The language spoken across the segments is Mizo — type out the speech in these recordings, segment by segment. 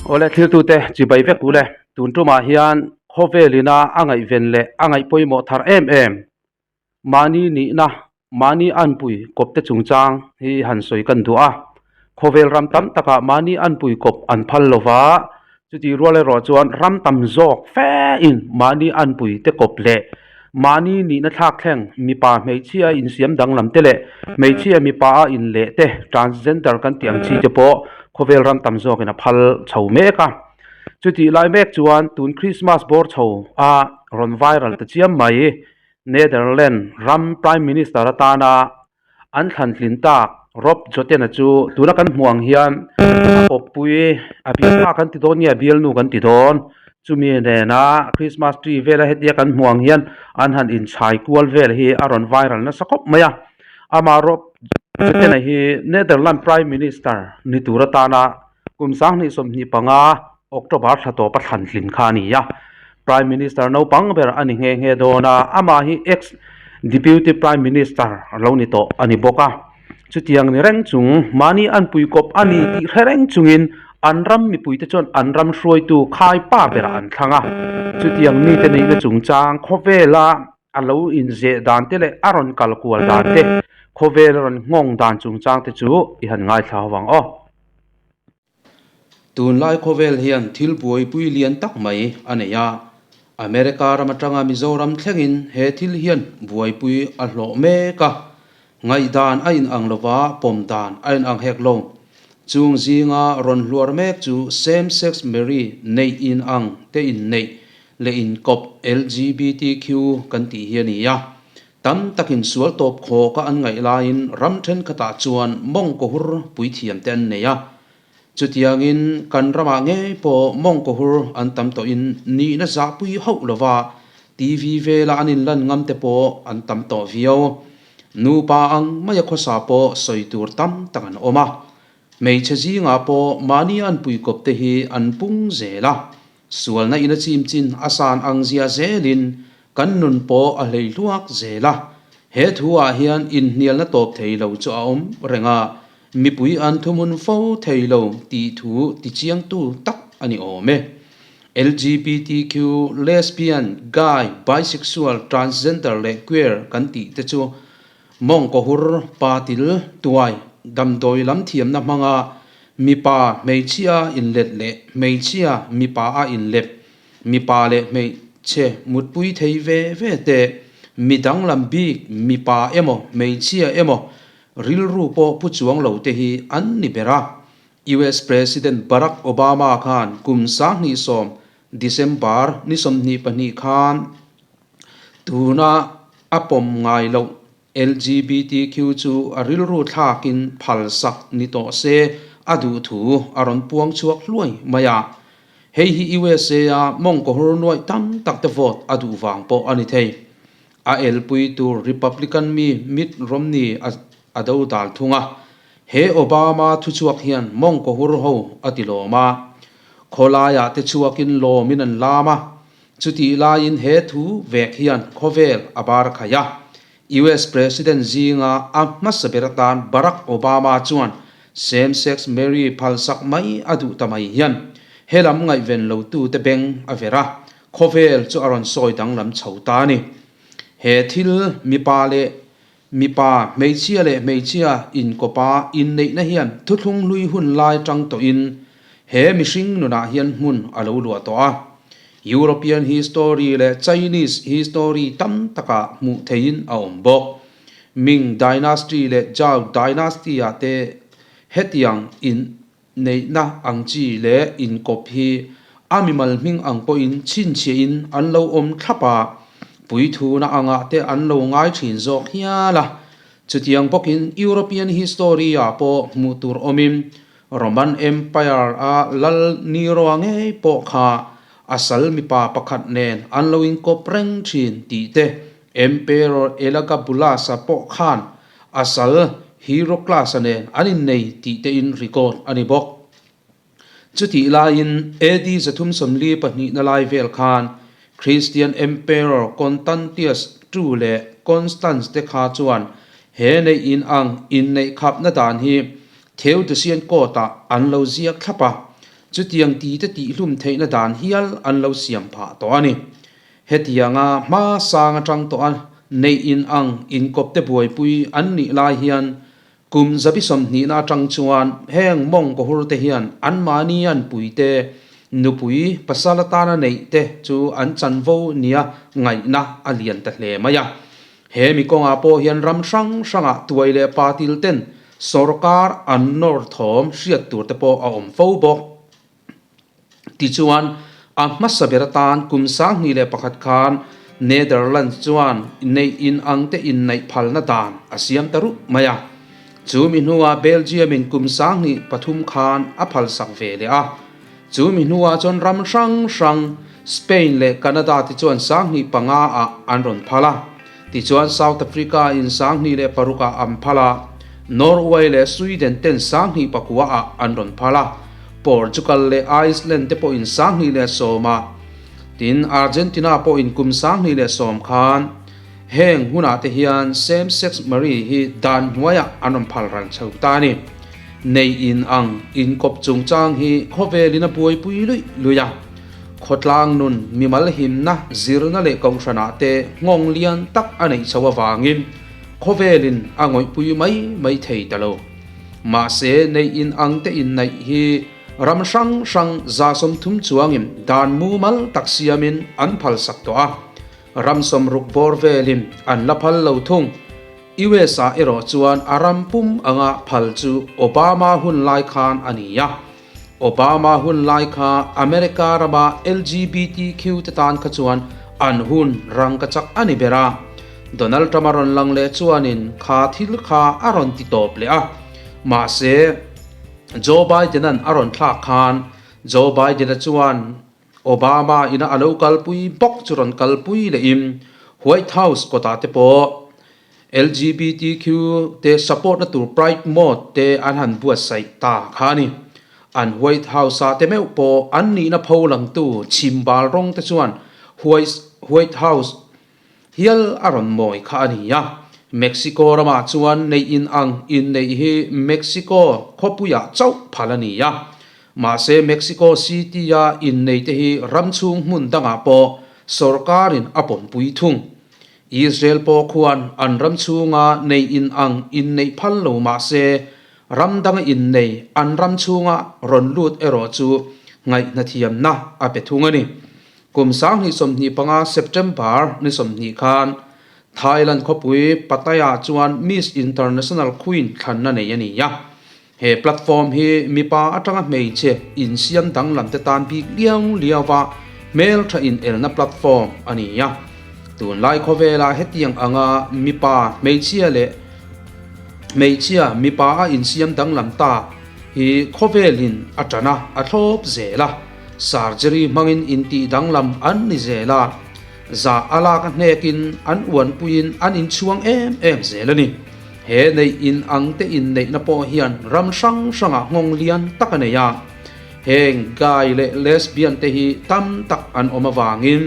Awle thiltute chibai vek ule tun tumah hian khawvel ina a ngaihven leh a ngaih pawimawh thar em em mahni nihna mahni anpui kawp te chungchang hi han sawi kan duh a khawvel ram tam takah mahni anpui kawp an phal lova chutih rual erawh chuan ram tam zawk fe in mahni anpui te kawp leh mahni nihna thlak thleng mipa hmeichhia insiam danglam te leh hmeichhia mipa a inleh te transgender kan tih ang chi te pawh khawvel ram tam zawkin a phal chho mek a chutih lai mek chuan tun Christmas bawr chho a rawn viral ta chiam mai. Netherland ram Prime Minister atana an thlantlin tak Rob Jetten-a chu tuna kan hmuh ang hian a kawppui a bialpa kan ti dawn nge a bialnu kan ti dawn chumi nena Christmas tree vela hetia kan hmuh ang hian an han inchhai kual vel hi a rawn viral nasa khawp mai a amah Rob Jetten-a hi Netherland Prime Minister ni tur atana kum 2025 October thla tawpa thlantlin kha a ni a, Prime Minister naupang ber a ni nghe nghe dawn a, amah hi ex Deputy Prime Minister a lo ni tawh a ni bawk a. Chutiang ni reng chung, mahni an puikawp a ni tih hre reng chungin an ram mipuite chuan an ram hruaitu khai pa berah an thlang a. Chutiang mite neihna chungchang khawvela a lo inzeh dan te leh a rawn kal kual dan te, khawvel a rawn nghawng dan chungchang te chu i han ngaithla ho ang aw. Tunlai khawvel hian thil buaipui lian tak mai a nei a, America ram atanga Mizoram thlengin he thil hian buaipui a hlawh mek a, ngaihdan a inang lova pawm dan a inang hek lo. Chung zinga rawn hluar mek chu same sex marry neih inang te inneih leh inkawp LGBTQ kan tih hi a ni a. Tam takin sual tawp khawka an ngaih laiin ram thenkhatah chuan mawngkawhur puithiamte an nei a. Chutiangin kan ramah ngei pawh mawngkawhur an tam tawhin nihna zahpui hauh lova TV vela an inlan ngam te pawh an tam tawh viau. Nupa ang maia khawsa pawh sawi tur tam tak an awm a. Hmeichhe zingah pawh mahni an puikawp te hi an pung zel a. Sualna ina chim chin a san ang zia zelin kan nun pawh a hlei hluak zel a. He thu ah hian inhnialna tawp thei lo chu a awm reng a, mipui an thuhmun fo thei lo tih thu tichiangtu tak a ni awm e. LGBTQ, lesbian, gay, bisexual, transgender leh queer kan tih te chu Mawngkawhur, patil, tuai, damdawi lam thiamna hmanga mipa hmeichhia inlet leh hmeichhia mipa a inlet, mipa leh hmeichhe mutpui thei ve ve te, mi danglam bik mipa emaw hmeichhia emaw rilru pawh pu chuang lo te hi an ni ber a. US President Barack Obama khan kum 2010 December ni 22 khan Tuna a pawm ngai loh LGBTQ chu a rilru thlakin phalsak ni tawh se a duh thu a rawn puang chhuak hluai mai a. Hei hi USA a mawngkawhur nuaih tam tak te vote a duh vang pawh a ni thei. A elpui tur Republican mi Mitt Romney a do dal thung a. He Obama thuchhuak hian mawngkawhur ho a ti lawm a. Khawlaiah te chhuakin lawmin an lam a. Chutih laiin he thu vek hian khawvel a bar khaih a. US President zinga a hmasa ber atan Barack Obama chuan same-sex marry phalsak mai a duh ta mai hian he lam ngaihven lotute beng a ver a, khawvel chu a rawn sawi danglam chho ta a ni. He thil mipa leh mipa, hmeichhia leh hmeichhia inkawpa inneihna hian thuthlung hlui hun lai tang tawhin he mihring nunah hian hmun a lo luah tawh a. European history leh Chinese history tam takah hmuh theihin a awm bawk. Ming Dynasty leh Zhou Dynasty-ah te hetiang inneihna ang chi leh inkawp hi a mimal hming ang pawhin chhinchhiahin an lo awm thlap a, puithuna angah te an lo ngai thin zawk hial a. Chutiang bawkin European history-ah pawh hmuh tur awmin Roman Empire a lal Nero-a ngei pawh kha a sal mipa pakhat nen an lo inkawp reng thin tih te, Emperor Elagabalus-a pawh khan a sal Hierocles-a nen an innei tih te in record a ni bawk. Chutih laiin AD 342 na lai vel khan Christian Emperor Constantius ii leh Constans te kha chuan he neih inang inneih khapna dan hi Theodosian Court-ah an lo ziak thlap a. Chutiang ti te tihhlum theihna dan hial an lo siam phah tawh a ni. Hetianga hma sang atang tawh a neih in ang inkawp te buaipui an nih lai hian kum zabi sawmhnihna atang chuan heng mawngkaw hur te hian anmahni an pui te, nupui pasal atana neih te chu an chanvo nia ngaihna a lian ta hle mai a. He mi kawngah pawh hian ram hrang hrangah tuai leh patil ten sawrkar an nawr thawm hriat tur te pawh a awm fo bawk. Tichuan, a hmasa ber atan kum 2001 khan Netherlands chuan neih in ang te inneih phalna dan a siam ta rup mai a. Chu mi hnuah Belgium in kum 2003 khan a phalsak ve leh a. Chu mi hnuah chuan ram hrang hrang Spain leh Canada te chuan 2005 ah an rawn phal a. Tichuan South Africa in 2006 ah an phal a, Norway leh Sweden ten 2009 ah an rawn phal a, Portugal leh Iceland te pawhin 2010 ah, tin Argentina pawhin kum 2010 khan heng hunah te hian same sex marriage hi dan hnuaiah an rawn phal ral chho ta a ni. Nei in ang inkawp chungchang hi khawvelin a buaipui luih luih a. Khawtlang nun, mimal himna, zirna leh kohhranah te nghawng lian tak a neih chho avangin khawvelin a ngawihpui mai mai thei ta lo. Mahse, neih in ang te inneih hi ram hrang hrang 30 chuangin dan mumal tak siamin an phalsak tawh a, ram 60 bawr velin an la phal lo thung. US ah erawh chuan a ram pum anga phal chu Obama hun lai khan a ni a. Obama hun lai kha America rama LGBTQ te tan kha chuan an hun rangkachak a ni ber a. Donald Trump a rawn lang leh chuanin kha thil kha a rawn ti tawp leh a. Mahse, Joe Biden-a'n a rawn thlak khan Joe Biden-a chuan Obama ina a lo kalpui bawk chu rawn kalpui lehin White House kawtah te pawh LGBTQ te support na tur Pride Month te an han buatsaih ta kha a ni. An White House ah te meuh pawh an nihna pho langtu chhimbal rawng te chuan White House hial a rawn mawi kha a ni a. Mexico ramah chuan neih in ang inneih hi Mexico khawpuiah chauh phal a ni a. Mahse Mexico City-a innei te hi ram chhung hmun dangah pawh sorkarin a pawmpui thung. Israel pawh khuan an ram chhunga nei in ang inneih phal lo mah se, ram danga innei an ram chhunga rawn lut erawh chu ngaihhnathiamna a pe thung a ni. Kum 2025 September ni 20 khan Thailand khawpui Pattaya chuan Miss International Queen thlanna nei a ni a. He platform hi mipa atanga hmeichhe insiam danglam te tan bik liau liau a hmeltha inelna platform a ni a. Tunlai khawvelah hetiang anga mipa hmeichhia leh hmeichhia mipa a insiam danglam ta hi khawvelin a tan a, a thlawp zel a. Surgery hmangin intih danglam an ni zel a, zah a lak a hnekin an uanpuiin an inchhuang em em zel a ni. He neih in ang te inneihna pawh hian ram hrang hrangah nghawng lian tak a nei a. Heng gay leh lesbian te hi tam tak an awm avangin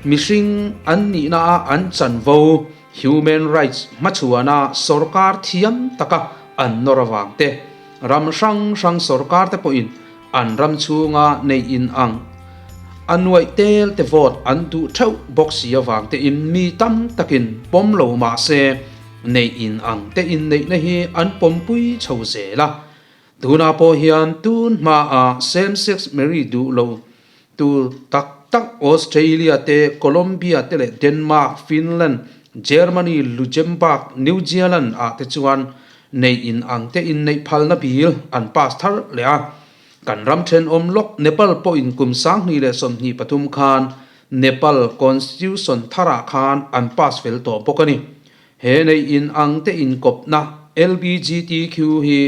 mihring an nihna a an chanvo, human rights, hmachhuana sorkar thiam taka an nawr avang te, ram hrang hrang sorkar te pawhin an ram chhunga neih in ang a nuaih tel te vote an duh theuh bawk si avang te in mi tam takin pawm lo mah se neih in ang te inneihna hi an pawmpui chho zel a. Tunah pawh hian tun hmaah same sex marriage duh lo tu tak tak Australia te, Colombia te leh Denmark, Finland, Germany, Luxembourg, New Zealand ah te chuan Nei in ang te inneih phalna bil an pass thar leh a. Kan ram thenawm lawk Nepal pawhin kum 2023 khan Nepal Constitution tharah khan an pass fel tawh bawk a ni. He nei in ang te inkawpna LBGTQ hi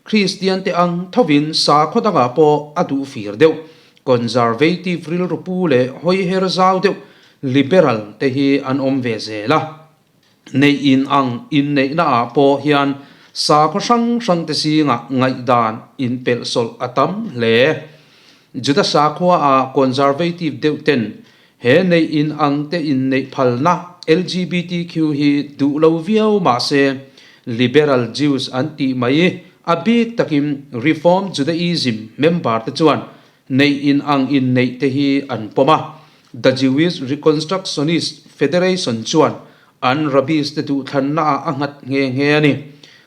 Kristian te ang thovin sakhaw dangah pawh a duh fir deuh, conservative rilru pu leh hawiher zau deuh, liberal te hi an awm ve zel a. Neih in ang inneihna ah pawh hian sakhaw hrang hrang te zingah ngaihdan inpelhsawlh a tam hle. Juda sakhua ah conservative deuh ten he neih in ang te inneih phalna LGBTQ hi duh lo viau mah se liberal Jews an tih mai a bik takin Reform Judaism member te chuan. Neih in ang inneih te hi an pawm a. The Jewish Reconstructionist Federation chuan an rabbis te duhthlanna ah a nghat nghe nghe a ni.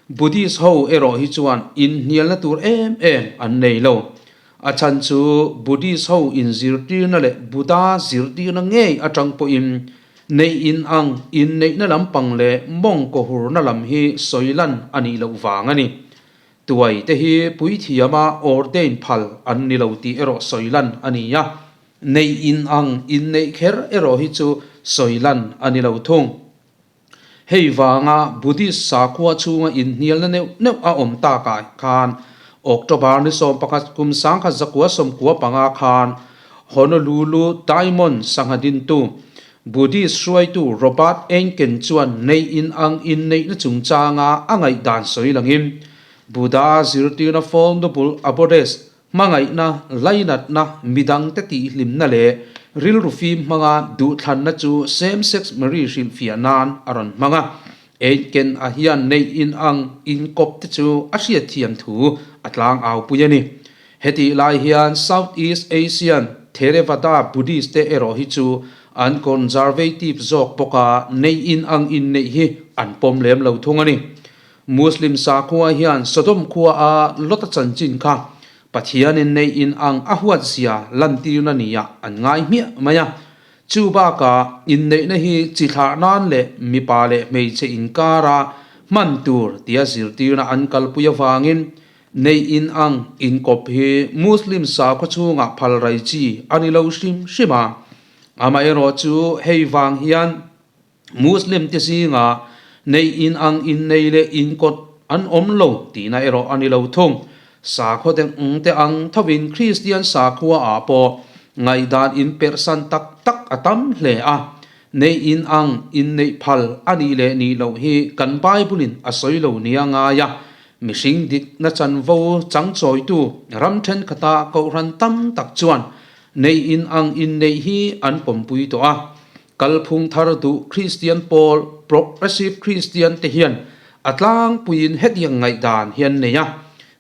Buddhist ho erawh hi chuan inhnialna tur em em an nei lo. A chhan chu Buddhist ho inzirtirna leh Buddha zirtirna ngei atang pawhin neih in ang inneihna lampang leh mawngkawhurna lam hi sawi lan a nih loh vang a ni. Tuai te hi puithiama ordain phal an ni lo tih erawh sawi lan a ni a, neih in ang inneih kher erawh hi chu sawi lan a ni lo thung. Hei vanga Buddhist sakhua chhunga inhnialna neuh neuh a awm takah khan October ni 11 kum 1995 khan Honolulu Diamond sangha dintu Buddhist hruaitu Robert Einken chuan neih in ang inneihna chungchanga a ngaihdan sawi langin, Buddha zirtirna Four Noble Abodes, hmangaihna, lainatna, midangte tihhlimna leh rilru fim hmanga duhthlanna chu same-sex marriage hrilhfiah nan a rawn hmang a. Einken a hian neih in ang inkawp te chu a hriatthiam thu a tlangau pui a ni. Hetih lai hian South East Asian Theravada Buddhist te erawh hi chu an conservative zawk bawk a, neih in ang inneih hi an pawm lem lo thung a ni. Muslim sakhua hian Sodom khua a Lota chanchin kha Pathianin neih in ang a huat zia lantirna nia an ngai hmiah mai a. Chu bakah inneihna hi chi thlah nan leh mipa leh hmeichhe inkara hman tur tia zirtirna an kalpui avangin Neih in ang inkawp hi Muslim sakhaw chhungah phal rai chi a ni lo hrim hrim a. Amaherawh chu hei vang hian Muslim te zingah neih in ang innei leh inkawt an awm lo tihna erawh a ni lo thung. Sakhaw deng te ang thovin Kristian sakhua ah pawh ngaihdan inperhsan tak tak a tam hle a. Neih in ang inneih phal a nih leh nih loh hi kan Bible in a sawi lo nia ngai a. Mihring dikna chanvo changchawitu ram thenkhatah kohhran tam tak chuan neih in ang inneih hi an pawmpui tawh a. Kalphung thar duh Kristian pawl, Progressive Christian, te hian a tlangpuiin hetiang ngaihdan hi an nei a.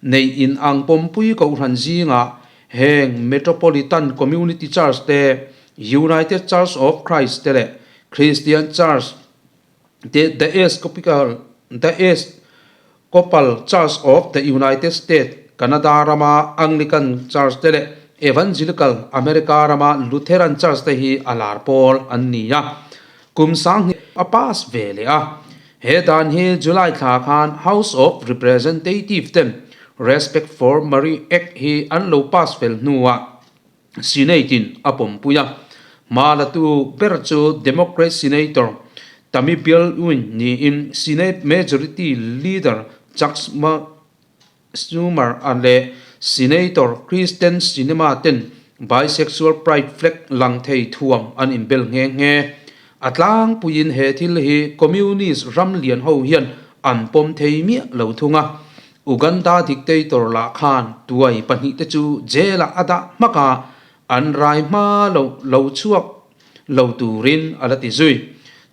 Neih in ang pawmpui kohhran zingah heng Metropolitan Community Church te, United Church of Christ te leh Christian Church te The Episcopal The Episcopal Church of the United States, Canada rama Anglican Church te leh Evangelical America rama Lutheran Church te hi a lar pawl an ni a. Kum 2000 a pass ve leh a. He dan hi July thla khan House of Representative ten Respect for Marriage Act hi an lo pass fel hnuah Senate in a pawmpui a, hma latu ber chu Democrat Senator Tammy Baldwin niin Senate Majority Leader Chuck Schumer a leh Senator Kyrsten Sinema ten bisexual pride flag lang thei thuam an inbel nghe nghe. A tlangpuiin he thil hi Communist ram lian ho hian an pawm thei miah lo thung a, Uganda dictator lah khan tuai pahnihte chu jail-ah a dah hmak a, an rai hma lo lo chhuak lo turin a la ti zui.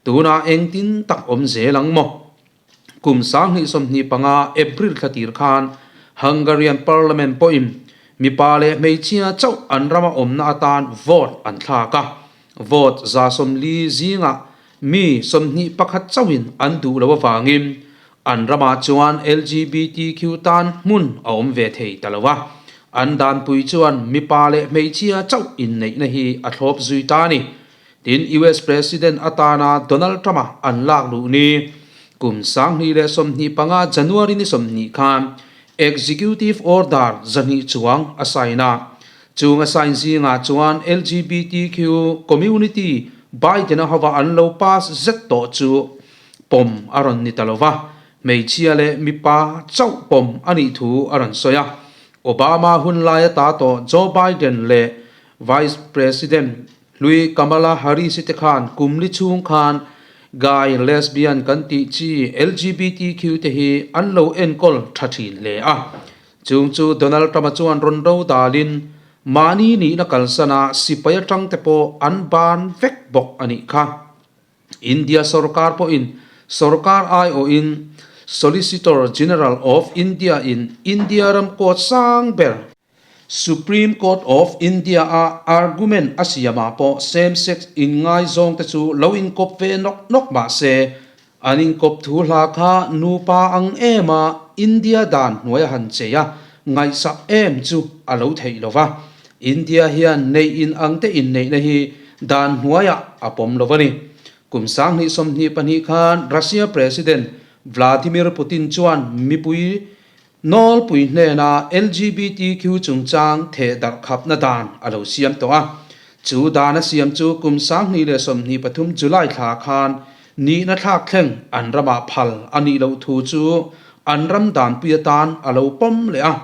Tunah engtin tak awm zel ang maw? Kum 2025 April thla tir khan Hungarian Parliament pawhin mipa leh hmeichhia chauh an rama awmna atan vote an thlak a, vote 40 zingah mi 21 chauhin an duh lo avangin An ramah chuan LGBTQ tan hmun a awm ve thei ta lo a, an danpui chuan mipa leh hmeichhia chauh inneihna hi a thlawp zui ta a ni. Tin, US President atana Donald Trump-a an lak luh ni kum 2025 January ni 20 khan Executive Order 200 chuang a sign a, chung a sign zingah chuan LGBTQ community Biden-a hova an lo pass zet tawh chu pawm a rawn ni ta lo va, hmeichhia leh mipa chauh pawm a nih thu a rawn sawi a. Obama hun lai ata tawh Joe Biden leh Vice President hlui Kamala Harris-i te khan kum li chhung khan gay, lesbian kan tih chi LGBTQ te hi an lo enkawl tha thin hle a. Chung chu Donald Trump-a chuan rawn ro dalin mahni nihna kalsana sipai atang te pawh an ban vek bawk a nih kha. India sorkar pawhin sorkar aiawhin Solicitor General of India in India ram court sang ber. Supreme Court of India a argument a siamah pawh same sex inngaizawng te chu lo inkawp ve nawk nawk mah se, an inkawp thu hla kha nupa ang em a India dan hnuai a han chei a, ngaihsak em chu a lo theih lo va. India hian neih in ang te inneihna hi dan hnuaiah a pawm lo a ni. Kum 2022 khan Russia President Vladimir Putin chuan mipui Nawlpui hnena LGBTQ chungchang theh darh khapna dan a lo siam tawh a. Chu dan a siam chu kum 2023 July thla khan nihna thlak thleng an ramah phal a nih loh thu chu an ram danpui atan a lo pawm leh a.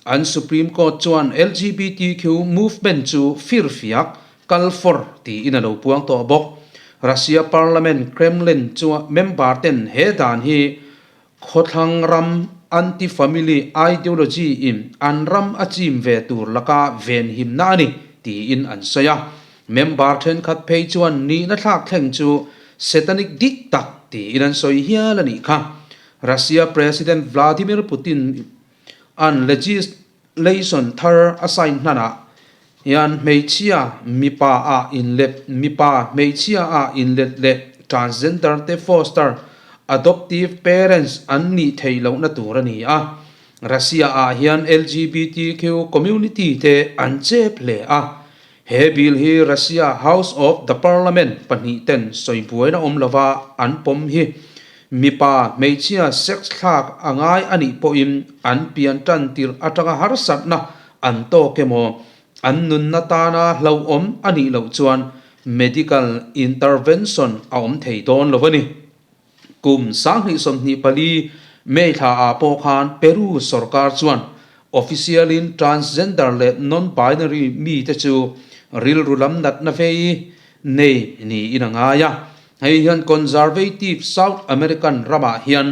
An Supreme Court chuan LGBTQ movement chu firfiak kal fawr tiin a lo puang tawh bawk. Russia Parliament Kremlin chu member ten he dan hi Khawthlang ram anti-family ideology in an ram a chim ve tur laka venhimna a ni, tiin an sawi a. Member thenkhat phei chuan nihna thlak thleng chu satanic dik tak tiin an sawi hial a nih kha. Russia President Vladimir Putin an legislation thar a sign hlanah hian hmeichhia mipa ah inlet, mipa hmeichhia ah inlet leh transgender te foster adoptive parents an nih theih lohna tur a ni a. Russia ah hian LGBTQ community te an chep hle a. He bill hi Russia House of the Parliament pahnihten sawi buaina awm lova an pawm hi mipa hmeichhia sex thlak a ngai a nih pawhin an pian tan tirh atanga harsatna an tawk emaw an nunna tana hlauhawm a nih loh chuan medical intervention a awm thei dawn lo a ni. Kum 2024 May thla ah pawh khan Peru sorkar chuan official in transgender leh non-binary mite chu rilru lam natna vei nei niin a ngai a. Hei hian conservative South American ramah hian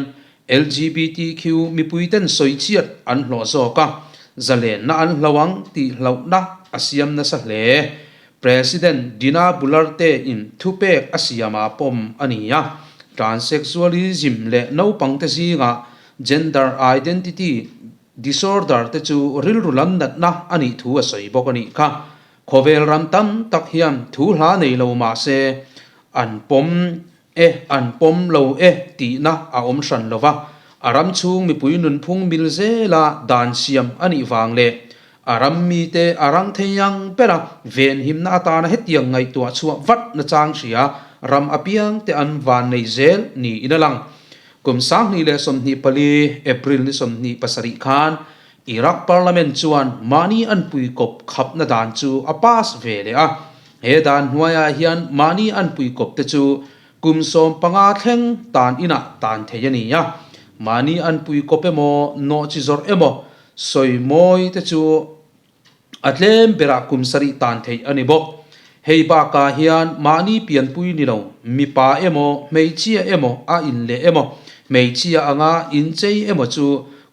LGBTQ mipuiten sawichhiat an hlawh zawk a, zalenna an hlo ang tih hlauhna a siam nasa hle. President Dina Boluarte in thupek a siamah pawm a ni a, transsexualism leh naupangte zingah gender identity disorder te chu rilru lam natna a nih thu a sawi bawk a nih kha. Khawvel ram tam tak hian thu hla nei lo mah se an pawm e, an pawm lo e tihna a awm hran lo va, a ram chhung mipui nunphung mil zela dan siam a nih vang leh a ram mite a rang thei ang bera venhimna atana hetiang ngaihtuah chhuah vat nachang hria ram apiang te an van nei zel niin a lang. Kum 2024 April ni 27 khan Iraq Parliament chuan mahni an puikawp khapna dan chu a pass ve leh a. He dan hnuaiah hian mahni an puikawp te chu kum 15 thleng tan inah tan thei a ni a. Mahni an puikawp emaw, nawhchi zawrh emaw, sawi mawi te chu A tlem berah kum sarih tan theih a ni bawk. Hei bakah hian mahni pianpui ni lo, mipa emaw, hmeichhia emaw a inleh emaw, hmeichhia anga inchei emaw chu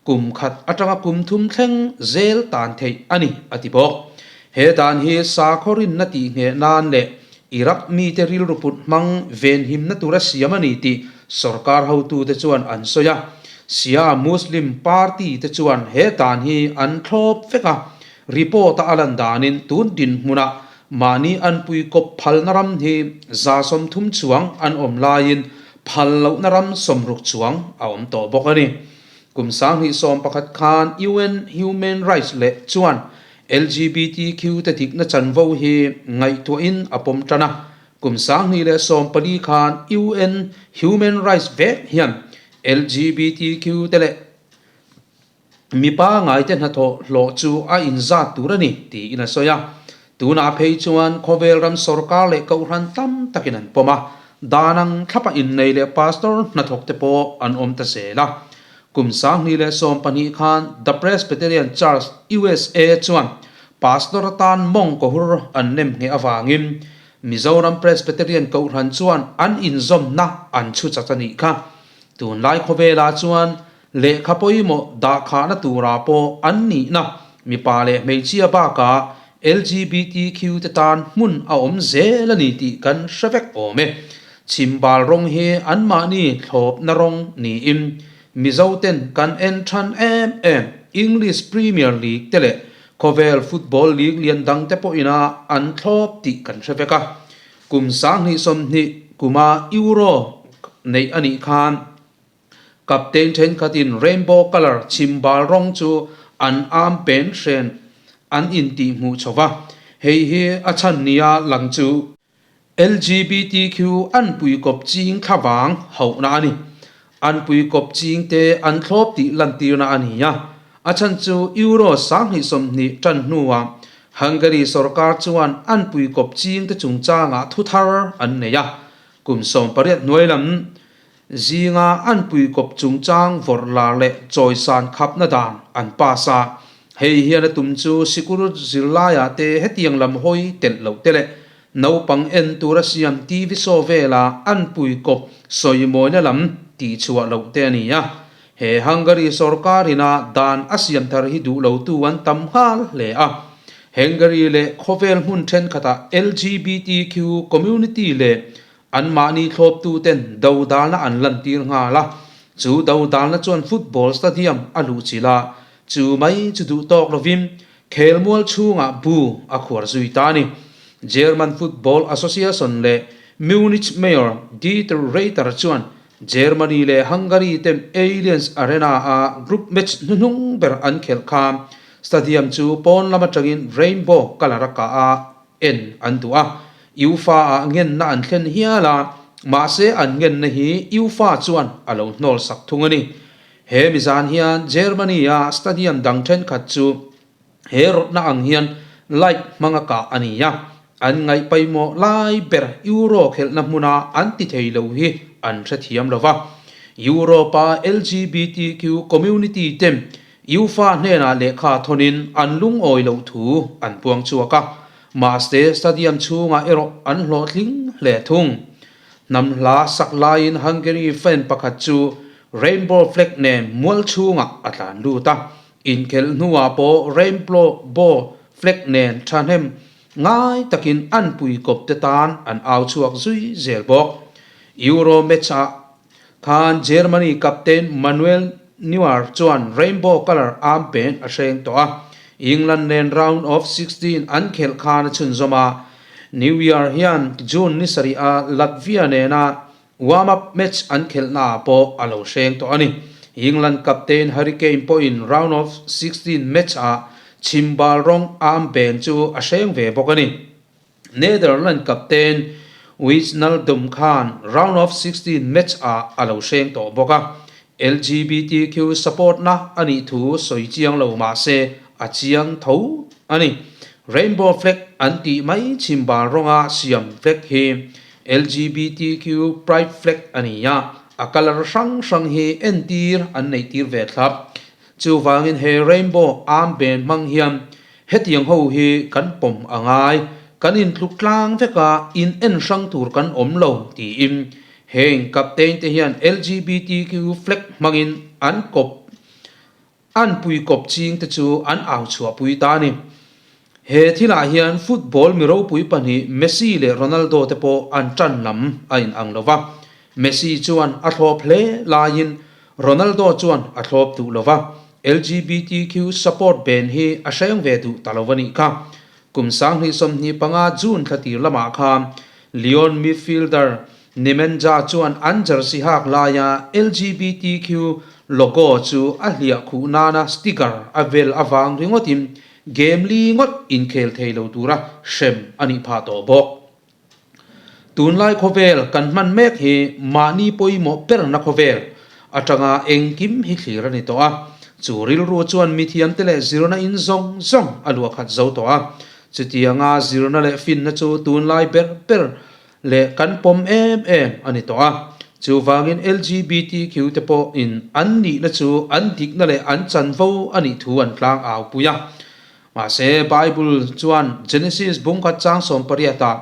kum khat atanga kum thum thleng zel tan theih a ni, a ti bawk. He dan hi sakhaw rinna tihngheh nan leh Iraq mite rilru put hmang venhimna tura siam a ni tih sorkar hotute chuan an sawi a. Shia Muslim party te chuan he dan hi an thlawp vek a, report a a lan danin tun dinhmunah mahni anpui kawp phalna ram hi 30 chuang an awm laiin phal lohna ram 60 chuang a awm tawh bawk a ni. Kum 2011 khan UN Human Rights leh chuan LGBTQ te dikna chanvo hi ngaihtuahin a pawm tan a, kum 2014 khan UN Human Rights vek hian LGBTQ te leh mipa ngaite hnathawh hlawh chu a inzat tur a ni tiin a sawi a. Tunah phei chuan khawvel ram sorkar leh kohhran tam takin an pawm a, dan ang thlapa innei leh pastor hnathawk te pawh an awm ta zel a. Kum 2012 khan The Presbyterian Church, USA chuan pastor atan mawng kawhur an nem ngheh avangin Mizoram Presbyterian Kohhran chuan an inzawmna an chhu chat a nih kha. Tunlai khawvelah chuan lehkha pawimawh dahkhahna turah pawh an nihna mipa leh hmeichhia bakah LGBTQ te tan hmun a awm zel a ni tih kan hre vek awm e. Chhimbal rawng hi anmahni thlawpna rawng niin Mizoten kan en than em em English Premier League te leh Khawvel football league lian dangte pawhina an thlawp tih kan hre vek a. Kum 2020 kuma Euro neih a nih khan captain thenkhatin rainbow colour chhimbal rawng chu an arm pen hren an intihhmuh chho va. Hei hi a chhan nia lang chu. LGBTQ an puikawp ching thlavang hauhna a ni. An puikawp chingte an thlawp tih lantirna a ni a. A chhan chu Euro 2020 tan hnuah Hungary sorkar chuan an puikawp chingte chungchangah thuthar an nei a. Kum 18 hnuai lam Zinga an puikawp chungchang vawrh lar leh chawisan khapna dan an pass a, hei hian a tum chu sikul zirlaiah te hetiang lam hawi telh loh te leh naupang en tura siam TV show vela an puikawp sawimawina lam tihchhuah loh te a ni a. He Hungary sorkarina dan a siam thar hi duh lotu an tam nghal hle a. Hungary leh khawvel hmun thenkhatah LGBTQ community leh Anmahni thlawptuten dodalna an lantir nghal a, chu dodalna chuan football stadium a luhchilh a, chu mai chu duh tawk lovin khelmual chhungah bu a khuar zui ta a ni. German Football Association leh Munich Mayor Dieter Reiter chuan Germany leh Hungary ten Allianz Arena-a group match hnuhnung ber an khelh kha stadium chu pawn lam atangin rainbow colour a kah a, En an duh a, UEFA ah ngenna an thlen hial a, mahse an ngenna hi UEFA chuan a lo hnawl sak thung a ni. He mizan hian Germany a stadium dang thenkhat chu he rawtna ang hian light hmanga kah a ni a, an ngaih pawimawh lai ber Euro khelhna hmuna an ti thei lo hi an hrethiam lo va. Europe a LGBTQ community te UEFA hnenah lehkha thawnin an lungawi loh thu an puang chhuak a, mahse stadium chhungah erawh an hlawhtling hle thung. Hnam hla sak laiin Hungary fan pakhat chu rainbow flag nen mual chhungah a tlan lut a, inkhelh hnuah pawh rainbow flag nen thahnem ngai takin an puikawpte tan an au chhuak zui zel bawk. Euro match-ah Khan Germany captain Manuel Neuer chuan rainbow colour armband a hreng tawh a, England nen round of 16 an khelh khan a chhunzawm a. Neuer hian June ni sarih a Latvia nena warm-up match an khelhnaah pawh a lo hreng tawh a ni. England captain Harry Kane pawhin round of 16 match-ah chhimbal rawng armband chu a hreng ve bawk a ni. Netherlands captain Wijnaldum khan round of 16 match-ah a lo hreng tawh bawk a, LGBTQ support-na a nih thu sawi chiang lo mah se a chiang tho a ni. Rainbow flag an tih mai chhimbal rawnga siam flag hi LGBTQ pride flag a ni a, a colour hrang hrang hi entir an neihtir ve thlap. Chuvangin he rainbow armband hmang hian Hetiang ho hi kan pawm a ngai, kan intluk tlang vek a, in en hrang tur kan awm lo, tiin heng captain te hian LGBTQ flag hmangin an kawp an pui kawp ching te chu an au chhuahpui ta a ni. He thilah hian football mi ropui pahnih Messi leh Ronaldo te pawh an tan lam a inang lo va, Messi chuan a thlawp hle laiin Ronaldo chuan a thlawp duh lo va, LGBTQ support ban hi a hreng ve duh ta lo a nih kha. Kum 2025 June thla tir lamah khan Lyon midfielder Nemanja chuan an jersey hak laia LGBTQ logo chu a hliah khuh nana sticker a vel avang ringawtin game li ngawt inkhel thei lo tura hrem a nih phah tawh bawk. Tunlai khawvel kan hman mek hi mahni pawimawh berna khawvel atanga engkim hi thlir a ni tawh a. Chu rilru chuan mithiamte leh zirna in zawng zawng a luah khat zo tawh a. Chutianga zirna leh finna chu tunlai ber ber leh kan pawm em em a ni tawh a. Chuvangin LGBTQ te pawhin an nihna chu an dikna leh an chanvo a nih thu an tlang au pui a. Mahse, Bible chuan Genesis bungkhat chang 18-ah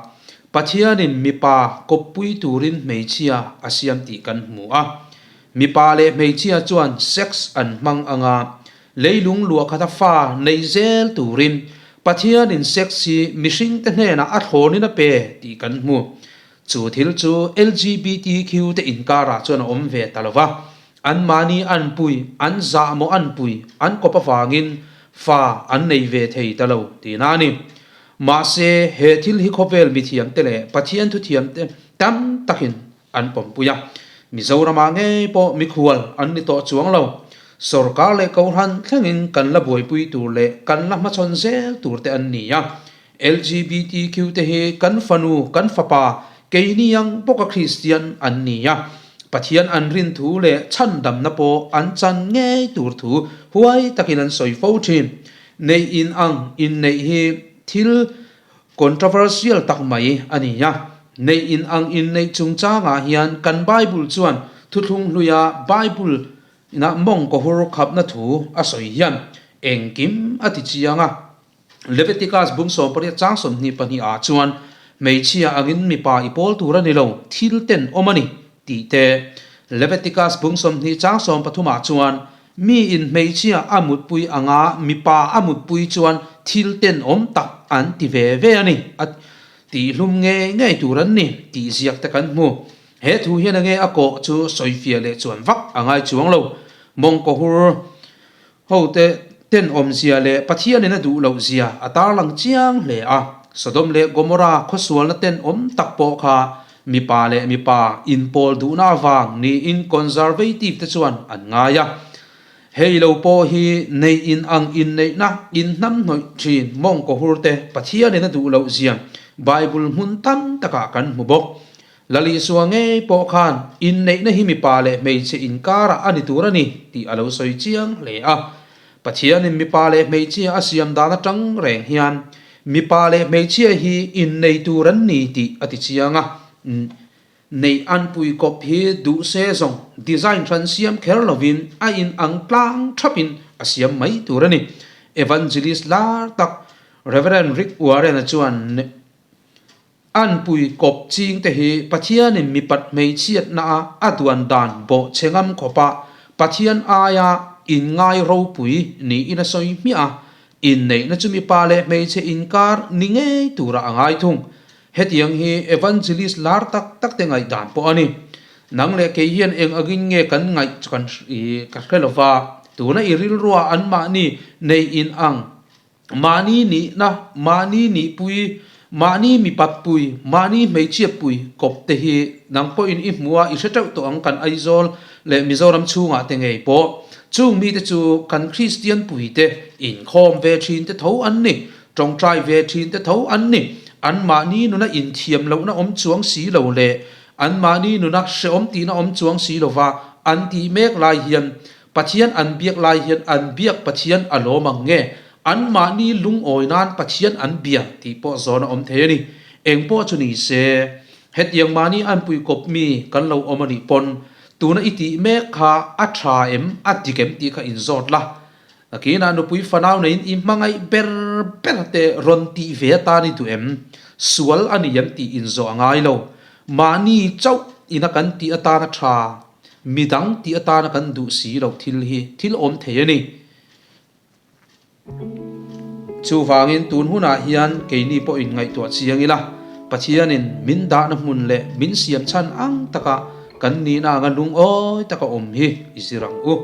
Pathianin mipa kawppui turin hmeichhia a siam tih kan hmu a. Mipa leh hmeichhia chuan sex an hmang anga leilung luah khata fa nei zel turin Pathianin sex hi mihringte hnenah a thlawnin a pe tih kan hmu. Chu thil chu LGBTQ te inkarah chuan a awm ve ta lo va. Anmahni an pui, an zah maw an pui, an kawp avangin Fa an nei ve thei ta lo tihna a ni. Mahse, he thil hi khawvel mithiamte leh Pathian thuthiamte tam takin an pawmpui a. Mizoramah ngei pawh mikhual an ni tawh chuang lo. Sorkar leh Kohhran thlengin kan la buaipui tur leh kan la hmachhawn zel tur te an ni a. LGBTQ te hi kan fanu, kan fapa, keini ang bawka Kristian an ni a. Pathian an rin thu leh chhandamna pawh an chan ngei tur thu huai takin an sawi fo thin. Neih in ang inneih hi thil controversial tak mai a ni a. Neih in ang inneih chungchangah hian kan Bible chuan thuthlung hluia Bible ina mawng kawhur khapna thu a sawi hian engkim a ti chiang a. Leviticus bung 18 chang 22 ah chuan hmeichhia angin mipa i pawl tur a ni lo, thil ten awm a ni tih te. Leviticus bung 20 chang 13 ah chuan mi in hmeichhia a mutpui anga mipa a mutpui chuan thil ten awm tak an ti ve ve a ni a tih hlum ngei ngei tur an ni tih ziak te kan hmu. He thu hian enge a kawh chu sawifiah leh chuan vak a ngai chuang lo. Mawngkawhur. Hote tenawmzia leh Pathianin a duh lohzia a tarlang chiang hle a. Sodom leh Gomorrah khawsualna tenawm tak pawh kha mipa leh mipa inpawl duhna avang niin Conservative te chuan an ngai a. Hei lo pawh hi neih in ang inneihna inhnamhnawih thin mawngkawhur te Pathianin a duh lohzia Bible hmun tam takah kan hmu bawk. Lalisua ngei pawh khan inneihna hi mipa leh hmeichhe inkarah a ni tur a ni tih a lo sawi chiang hle a. Pathianin mipa leh hmeichhia a siam dan atang reng hian mipa leh hmeichhia hi innei tur an ni tih a ti chiang a. Neih an pui kawp hi duh se zawng design hran siam kher lovin a inang tlang thapin a siam mai tur a ni. Evangelist lar tak Rev. Rick Warren-a chuan An pui kawp ching te hi Pathianin mipat hmeichhiatna a a duan dan bawh chhe ngam khawpa Pathian aia inngai ropui niin a sawi hmiah a, inneihna chu mipa leh hmeichhe inkar ni ngei tura a ngai thung. Hetiang hi evangelist lar tak tak te ngaihdan pawh a ni. Nang leh kei hian eng angin nge kan ngaih chu kan ka hre lova, tuna i rilrua anmahni nei in ang Mahni nihna, mahni nihpui, mahni mipatpui, mahni hmeichhiatpui kawp te hi nang pawhin i hmu a, i hre teuh tawh ang kan Aizawl leh Mizoram chhungah te ngei pawh. Chung mite chu kan Kristian puite inkhawm ve thin te tho an ni, tawngtai ve thin te tho an ni. An mahni nuna inthiam lohna awm chuang si lo leh an mahni nuna hreawm tihna awm chuang si lova an tih mek lai hian Pathian an biak lai hian an biak Pathian a lawm ang nge? Anmahni lungawi nan Pathian an bia tih pawh zawn a awm thei a ni. Eng pawh chu ni se, hetiang mahni an pui kawp mi kan lo awm a nih pawn, tuna i tih mek kha a tha em, a dik em tih kha inzawt la. Nakinah nupui fanau neiin i hmangaih ber ber te rawn tih ve atan i duh em? Sual a ni em tih inzawh a ngai lo. Mahni chauh ina kan tih atan a tha. Midang tih atana kan duh si loh thil hi thil awm thei a ni. Chuvangin tun hunah hian keini pawhin ngaihtuah chiang ila, Pathianin min dahna hmun leh min siam chhan ang taka kan nihna anga lungawi taka awm hi i zir ang u.